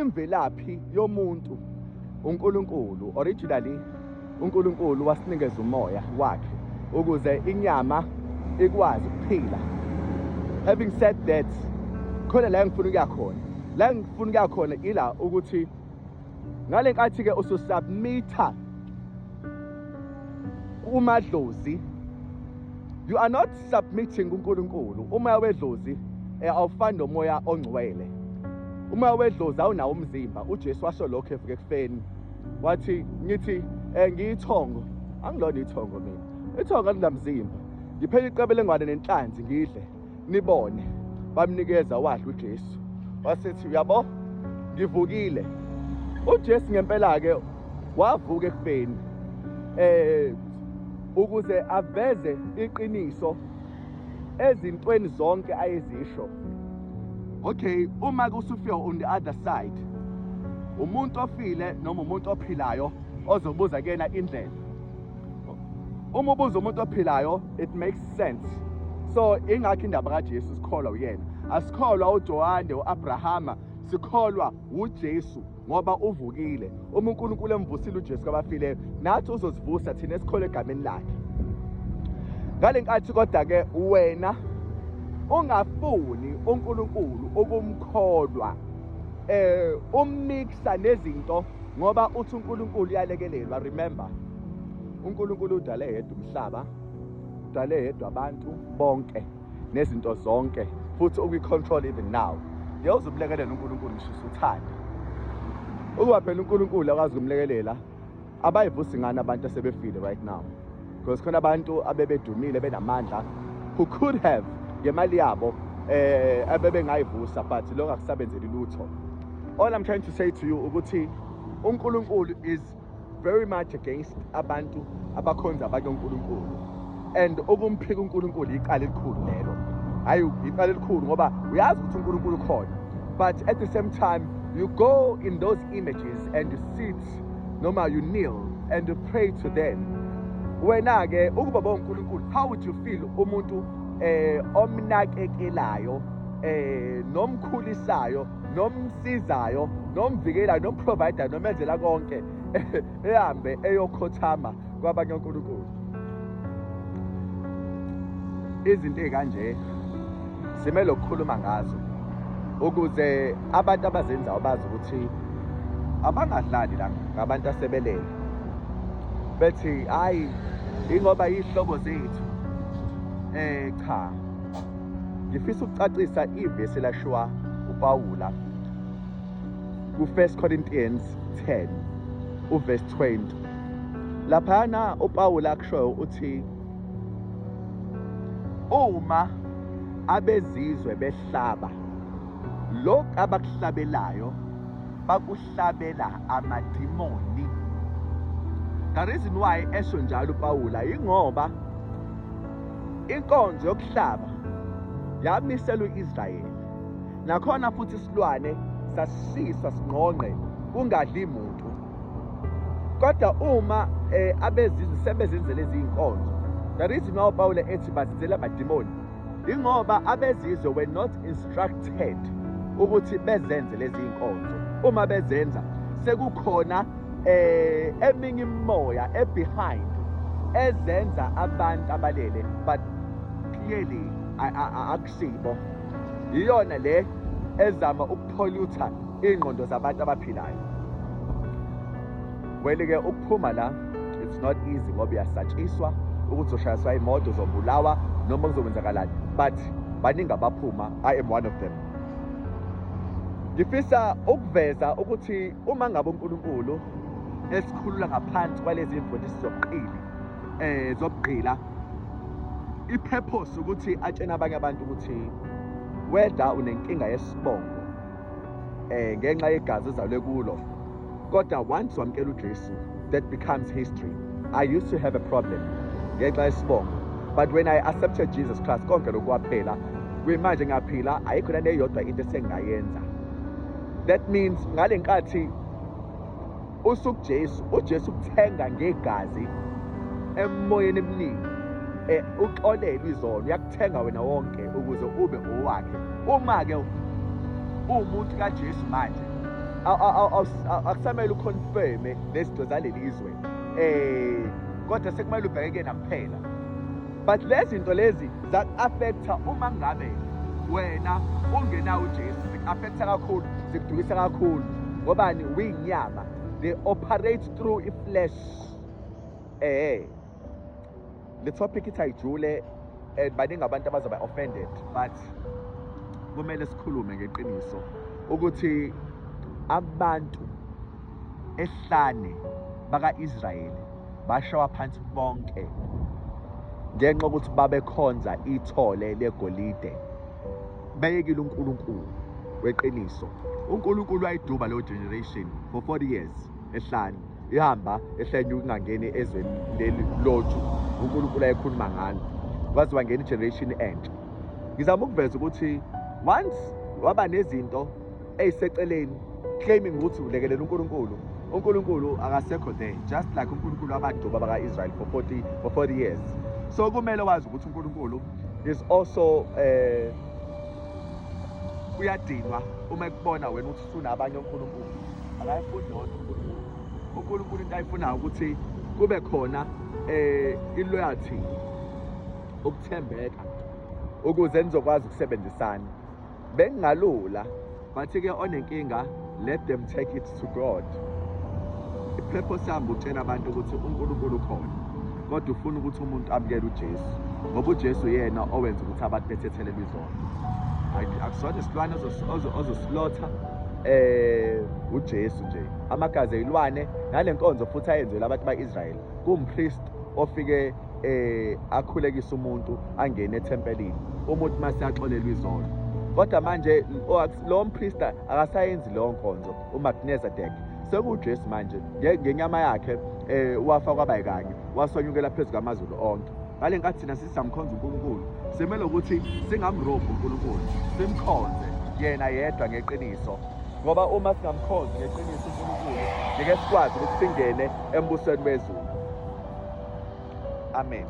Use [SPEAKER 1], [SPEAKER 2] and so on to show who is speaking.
[SPEAKER 1] Imvelaphi yomuntu uNkulunkulu. Originally uNkulunkulu wasinikeza umoya wakhe ukuze inyama ikwazi ukuphila. Having said that, khona la engifuna ukuya khona, la engifuna ukuya khona ila ukuthi ngale nkathi-ke ususubmitha kumadlozi, you are not submitting kuNkulunkulu. Umoya wedlozi awufani nomoya ongcwele. Umoya wedlozi awunawo umzimba. UJesu washo lokho evuka ekufeni, wathi ngithi ngiyithongo, angilona ithongo mina, ithongo alinamzimba, ngiphela iqebelengwane nenhlanzi ngidle nibone. Bamnikeza wadla uJesu, wasethi uyabo ngivukile. UJesu ngempela-ke wavuka ekufeni ukuze aveze iqiniso ezintweni zonke ayezisho. Okay, uma kusufika on the other side, umuntu ofile noma umuntu ophilayo ozobuza kuyena indlela. Uma ubuza umuntu ophilayo, it makes sense. So ingakho indaba kaJesu sikholwa uyena, asikholwa uJohane, uAbrahama, sikholwa uJesu ngoba uvukile. Uma uNkulunkulu emvusile uJesu kwabafileyo, nathi uzosivusa thina esikholwa egameni lakhe. Ngale nkathi kodwa-ke wena ungafuni uNkulunkulu ukumkholwa, ummixa nezinto ngoba uthi uNkulunkulu uyalekelelwa. Remember, uNkulunkulu udale yedwa umhlaba, udale yedwa abantu bonke nezinto zonke, futhi ukwi-control even now. Ngeke uzumlekelela uNkulunkulu ngisho usuthanda. Ukuba phela uNkulunkulu akwazi ukumlekelela, abayivusi ngani abantu asebefile right now? Because khona abantu abebedumile benamandla who could have ngemali yabo abebengayivusa, but lokho akusabenzeli lutho. All I'm trying to say to you ukuthi uNkulunkulu is very much against abantu abakhonza abanye onkulunkulu, and ukumphika uNkulunkulu iqala elikhulu lelo. Hayi, iqala elikhulu ngoba uyazi ukuthi uNkulunkulu ukhona, but at the same time you go in those images and you sit noma you kneel and you pray to them. Wena-ke ukuba bonkulunkulu, how would you feel umuntu omnakekelayo, nomkhulisayo, nomsizayo, nomvikelayo, nomprovider, nomenzela konke, ehambe eyokhothama kwabanye onkulunkulu? Izinto ey'kanje simele ukukhuluma ngazo ukuze abantu abazenzayo bazi ukuthi abangadlali la ngabantu asebelele bethi hayi ingoba yihlobo zethu. Cha, ngifisa ukucacisa ivesi lashiwa uPawula ku-1 Corinthians 10 uverse 20. Laphana uPawula akushoyo uthi uma abezizwe behlaba, lokhu abakuhlabelayo bakuhlabela amadimoni. The reason why esho njalo uPawula ingoba inkonzo yokuhlaba yamiselwa uIsrayeli, nakhona futhi isilwane sasishiswa singqongqe kungadli muntu. Kodwa uma abezizwe sebezenzele izinkonzo, the reason why uPawula ethi bazenzela amadimoni ingoba abezizwe were not instructed ukuthi bezenze lezi zinkonzo. Uma bezenza sekukhona eminye imimoya ebehind ezenza abantu abalele, but clearly akusibo. Iyona le ezama ukupollute ingqondo zabantu abaphilayo. Well ke ukuphuma la it's not easy ngoba uyasatshiswa ukuthi uzoshayiswa imoto, uzobulawa noma kuzokwenzakalani, but baningi abaphuma. I am one of them. Ngifisa ukuveza ukuthi uma ngabe uNkulunkulu esikhulula ngaphansi kwalezi mfundiso zobuqili, zobugqila, ipurpose ukuthi atshene abanye abantu ukuthi whether unenkinga yesibongo ngenxa yegazi ozalwe kulo, kodwa once wamkela uJesu, that becomes history. I used to have a problem ngenxa yesibongo, but when I accepted Jesus Christ, konke lokhu kwaphela. Kuyimanje ngiyaphila, ayikho neyodwa into esengingayenza. That means ngale nkathi usukuJesu, uJesu ukuthenga ngegazi emoyeni eminingi, uxolelwe izono, uyakuthenga wena wonke ukuze ube owakhe. Uma ke uwumuntu kaJesu manje, Akusamele uconfirme nezinto zaleli zwe, kodwa sekumele ubheke kuyena kuphela. But lezi zinto lezi zaku-affecta uma ngabe wena ungenawo uJesu, ziku-affecta kakhulu, zikudukisa kakhulu. Ngobani? Uyinyama. They operate through i-flesh. Le topic ithi ayijule and baningi abantu abazoba offended, but kumele sikhulume ngeqiniso ukuthi abantu ehlane baka-Israyeli bashawa phansi bonke ngenxa yokuthi babekhonza ithole legolide, beyekile uNkulunkulu weqiniso. UNkulunkulu wayiduba leyo generation for 40 years ehlane, ihamba ehlenyuka ingangeni ezweni leli loju uNkulunkulu ayekhuluma ngalo, waze wangena igeneration entsha. Ngizama ukuveza ukuthi once waba nezinto ey'seceleni claiming ukuthi ulekelela uNkulunkulu, uNkulunkulu akasekho there, just like uNkulunkulu abaduba baka-Israel for 40 years. So kumele wazi ukuthi uNkulunkulu is also uyadinwa uma ekubona wena ukuthi usunabanye onkulunkulu. Akayifuni leyo nto uNkulunkulu. UNkulunkulu into ayifunayo ukuthi kube khona i-loyalty, ukuthembeka, ukuze nizokwazi ukusebenzisana. Bengingalula, but-ke onenkinga, let them take it to God. I-purpose yami ukutshela abantu ukuthi uNkulunkulu ukhona, kodwa ufuna ukuthi umuntu amukele uJesu, ngoba uJesu yena owenza ukuthi abantu bethethelelwe izono. Akusona isilwane ozosilotha, uJesu nje, amagazi eyilwane nale nkonzo futhi ayenzelwe abantu ba-Israyeli kuwumpriest ofike akhulekisa umuntu angene ethempelini, umuntu mase axolelwa izono. Kodwa manje lo mpriest akasayenzi leyo nkonzo, uMelchizedek, sekuwuJesu manje ngenyama yakhe, wafa kwaba kanye, wasonyukela phezu kwamazulu onke. Ngale nkathi thina sisamkhonza uNkulunkulu, simele ukuthi singamrobhi uNkulunkulu, simkhonze yena yedwa ngeqiniso, ngoba uma singamkhonzi ngeqiniso uNkulunkulu, ngeke sikwazi ukuthi singene embusweni wezulu. Amen.